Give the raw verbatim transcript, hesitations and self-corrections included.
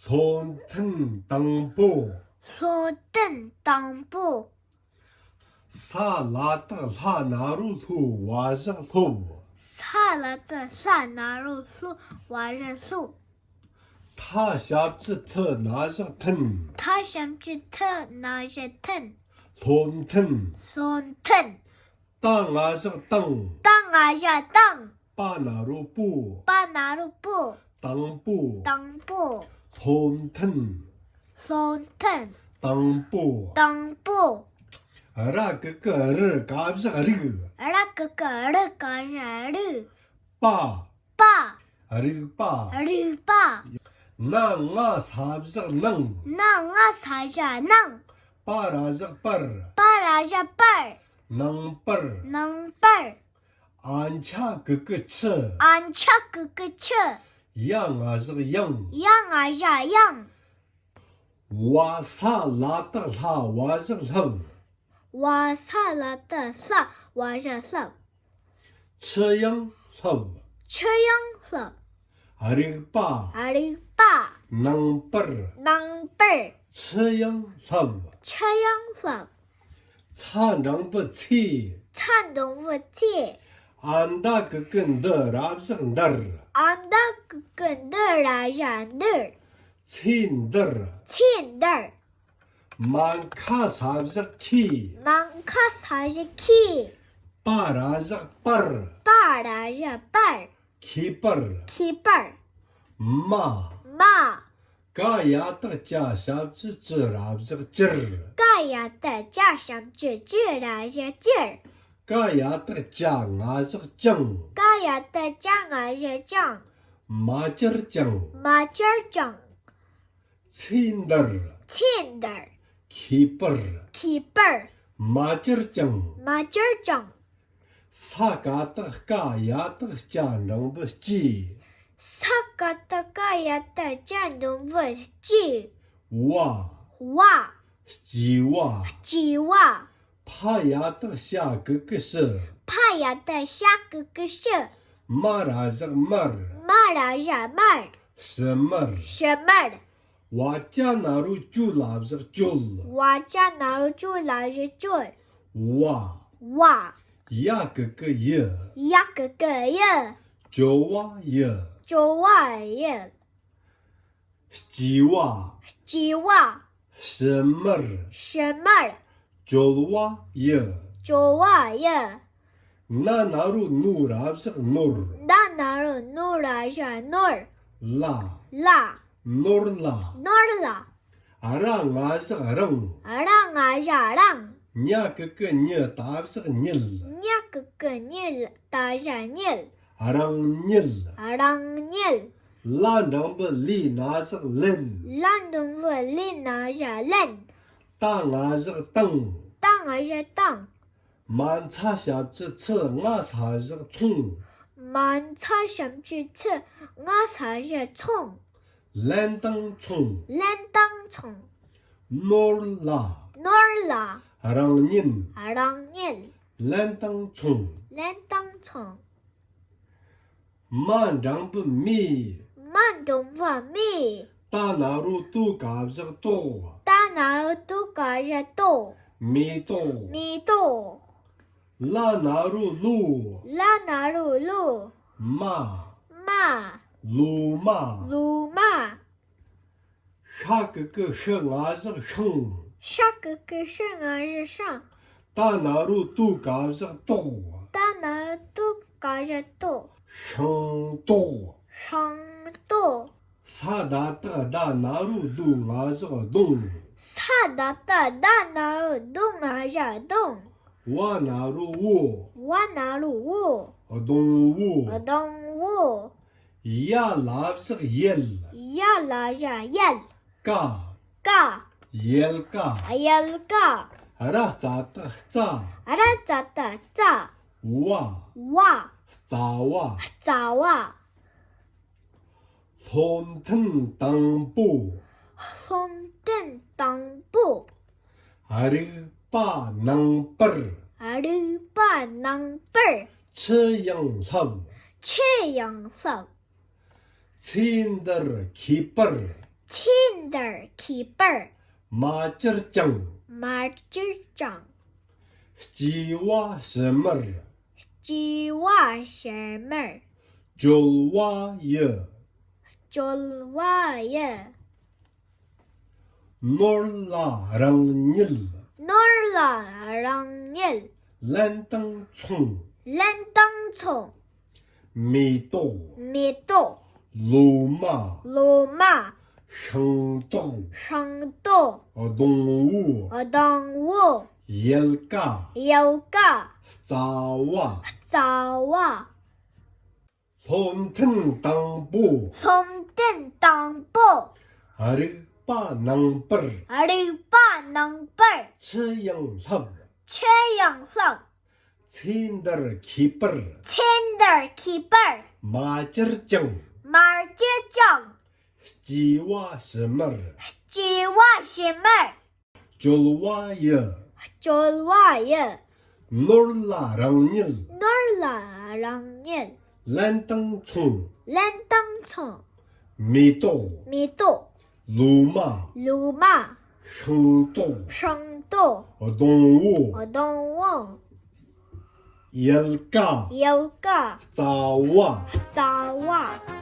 སློབ་ཐུན་དང་པོ། སློབ་ཐུན་དང་པོ། ས་ལ་བཏགས་སླ་ན་རོ་སློ་བ་ཞབས་སློབ། ས་ལ་བཏགས་སླ་ན་རོ་སློ་བ་ཞབས་སློབ། ཐ་ཞབས་ཀྱུ་ཐུ་ན་ཞབས་ཐུན། ཐ་ཞབས་ཀྱུ་ཐུ་ན་ཞབས་ཐུན། སློབ་ཐུན། སློབ་ཐུན། ཏ་ང་ཞབས་ཏང་། ཏ་ང་ཞབས་ཏང་། པ་ན་རོ་པོ། པ་ན་རོ་པོ། དང་པོ། དང་པོ། སློབ་ཐུན། སློབ་ཐུན། དང་པོ། དང་པོ། ར་གི་གུ་རུ་ག་ཞབས་རུག། ར་གི་གུ་རུ་ག་ཞབས་རུག། པ། པ། རུག་པ། རུག་པ། ན་ང་ས་ཞབས་ནང་། ན་ང་ས་ཞབས་ནང་། པ་ར་ཞབས་པར། པ་ར་ཞབས་པར། ནང་པར། ནང་པར། འ་ཆ་གི་གུ་འཆི། འ་ཆ་གི་གུ་འཆི། ཡ་ང་ཞབས་ཡང་། ཡ་ང་ཞབས་ཡང་། བ་ས་ལ་བཏགས་སླ་བ་ཞབས་སླབ། བ་ས་ལ་བཏགས་སླ་བ་ཞབས་སླབ། ཆུ་ཡང་སླབ། ཆུ་ཡང་སླབ། རུག་པ། རུག་པ། ནང་པར། ནང་པར། ཆུ་ཡང་སླབ། ཆུ་ཡང་སླབ། ཚ་འགྲེང་བུ་ཚེ། ཚ་འགྲེང་བུ་ཚེ། འ་ད་གི་གུ་འདི་ར་ཞབས་འདར། འ་ད་གི་གུ་འདི་ར་ཞབས་འདིར། ཚེ་འདིར། ཚེ་འདིར། མ་ཁ་ས་ཞབས་ཁེ། མ་ཁ་ས་ཞབས་ཁེ། པ་ར་ཞབས་པར། པ་ར་ཞབས་པར། ཁེ་པར། ཁེ་པར། མ། མ། ཀ་ཡ་བཏགས་ཀྱ་ཞབས་ཀྱུ་ཀྱུ་ར་ཞབས་ཀྱིར། ཀ་ཡ་བཏགས་ཀྱ་ཞབས་ཀྱུ་ཀྱུ་ར་ཞབས་ཀྱིར། ཀ་ཡ་བཏགས་ཀྱ་ང་ཞབས་ཀྱང་། ཀ་ཡ་བཏགས་ཀྱ་ང་ཞབས་ཀྱང་། མ་ཀྱིར་ཀྱང་། མ་ཀྱིར་ཀྱང་། ཚེ་འདིར། ཚེ་འདིར། ཁེ་པར། ཁེ་པར། མ་ཀྱིར་ཀྱང་། མ་ཀྱིར་ཀྱང་། ས་ཀ་བཏགས་སྐ་ཡ་བཏགས་སྐྱ་འགྲེང་བུ་སྐྱེས། ས་ཀ་བཏགས་སྐ་ཡ་བཏགས་སྐྱ་འགྲེང་བུ་སྐྱེས། བ། བ། སྐྱེས་པ། སྐྱེས་པ། ཕ་ཡ་བཏགས་ཕྱ་གི་གུ་ཕྱུ། ཕ་ཡ་བཏགས་ཕྱ་གི་གུ་ཕྱུ། མ་ར་ཞབས་མར། མ་ར་ཞབས་མར། ཕྱུ་མར། ཕྱུ་མར། བ་ཅ་ན་རོ་ཅོ་ལ་ཞབས་ཅོལ། བ་ཅ་ན་རོ་ཅོ་ལ་ཞབས་ཅོལ། བ། བ། ཡ་གི་གུ་ཡུ། ཡ་གི་གུ་ཡུ། ཅོ་བ་ཡུ། ཅོ་བ་ཡུ། སྐྱེས་པ། སྐྱེས་པ། ཕྱུ་མར། ཕྱུ་མར། ཅོལ་བ་ཡུ། ཅོལ་བ་ཡུ། ན་ན་རོ་ནོ་ར་ཞབས་ནོར། ན་ན་རོ་ནོ་ར་ཞབས་ནོར། ལ། ལ། ནོར་ལ། ནོར་ལ། ར་ང་ཞབས་རང་། ར་ང་ཞབས་རང་། ཉ་གི་གུ་ཉུ་ད་ཞབས་ཉུལ། ཉ་གི་གུ་ཉུ་ད་ཞབས་ཉུལ། རང་ཉུལ། རང་ཉུལ། ལ་འགྲེང་བུ་ལི་ན་ཞབས་ལན། ལ་འགྲེང་བུ་ལི་ན་ཞབས་ལན། ཏ་ང་ཞབས་ཏང་། ཏ་ང་ཞབས་ཏང་། མ་ཚ་ཞབས་ཀྱུ་ཚུ་ང་ས་ཞབས་ཚོང་། མ་ཚ་ཞབས་ཀྱུ་ཚུ་ང་ས་ཞབས་ཚོང་། ལན་ཏང་ཚོང་། ལན་ཏང་ཚོང་། ནོར་ལ། ནོར་ལ། རང་ཉིད། རང་ཉིད། ལན་ཏང་ཚོང་། ལན་ཏང་ཚོང་། མ་འགྲེང་བུ་མེ། མ་འགྲེང་བུ་མེ། ཏ་ན་རོ་ཏོ་ག་ཞབས་ཏོག་ཏ་ན་རོ་ཏོ་ག་ཞབས་ཏོག་མེ་ཏོག་མེ་ཏོག་ལ་ན་རོ་ལོ། ལ་ན་རོ་ལོ། མ། མ། ལོ་མ། ལོ་མ། ཤ་གི་གུ་ཤུ་ང་ཞབས་ཤིང་། ཤ་གི་གུ་ཤུ་ང་ཞབས་ཤིང་། ཏ་ན་རོ་ཏོ་ག་ཞབས་ཏོག་ཏ་ན་རོ་ཏོ་ག་ཞབས་ཏོག་ཤིང་ཏོག་ཤིང་ཏོག་ས་ད་བཏགས་སྡ་ན་རོ་སྡོ་ང་ཞབས་སྡོང་། ས་ད་བཏགས་སྡ་ན་རོ་སྡོ་ང་ཞབས་སྡོང་། བ་ན་རོ་བོ། བ་ན་རོ་བོ། སྡོང་བོ། སྡོང་བོ། ཡ་ལ་ཞབས་ཡལ། ཡ་ལ་ཞབས་ཡལ། ཀ་ཀ་ཡལ་ཀ་ཡལ་ཀ་ར་ཙ་བཏགས་རྩ། ར་ཙ་བཏགས་རྩ། བ། བ། རྩ་བ། རྩ་བ། སློབ་ཐུན་དང་པོ། སློབ་ཐུན་དང་པོ། རིག་པ་ནང་པར། རིག་པ་ནང་པར། ཆུ་ཡང་ལྷབ། ཆུ་ཡང་ལྷབ། ཚེ་འདིར་ཁྱད་པར། ཚེ་འདིར་མཁས་པར། མ་གྱུར་ཅིང་། མ་གྱུར་ཅིང་། སྐྱེ་བ་ཕྱི་མར། སྐྱེ་བ་ཕྱི་མར། སྤྱོད་པ་ཡི། སྤྱོད་པ་ཡི། ནོར་ལ་རང་ཉིད། ནོར་ལ་རང་ཉིད། ལན་དང་མཚུངས། ལན་དང་མཚུངས། མེ་ཏོག་མེ་ཏོག་ལོ་མ། ལོ་མ། ཤིང་ཏོག་ཤིང་ཏོག་སྡོང་བོ། སྡོང་བོ། ཡལ་ག་ཡལ་ག་རྩ་བ། རྩ་བ། སློབ་ཐུན་དང་པོ། སློབ་ཐུན་དང་པོ། རིག་པ་ནང་པར། རིག་པ་ནང་པར། ཆུ་ཡང་བསླབ། ཆུ་ཡང་བསླབ། ཚེ་འདིར་མཁས་པར། ཚེ་འདིར་མཁས་པར། མ་གྱུར་ཅིང་། མ་གྱུར་ཅིང་། སྐྱེ་བ་ཕྱི་མར། སྐྱེ་བ་ཕྱི་མར། སྤྱོད་པ་ཡི། སྤྱོད་པ་ཡི། ནོར་ལ་རང་ཉིད། ནོར་ལ་རང་ཉིད། ལན་དང་མཚུངས། ལན་དང་མཚུངས། མེ་ཏོག་མེ་ཏོག་ལོ་མ། ལོ་མ། ཤིང་ཏོག་ཤིང་ཏོག་སྡོང་བོ། སྡོང་བོ། ཡལ་ག་ཡལ་ག་རྩ་བ། རྩ་བ།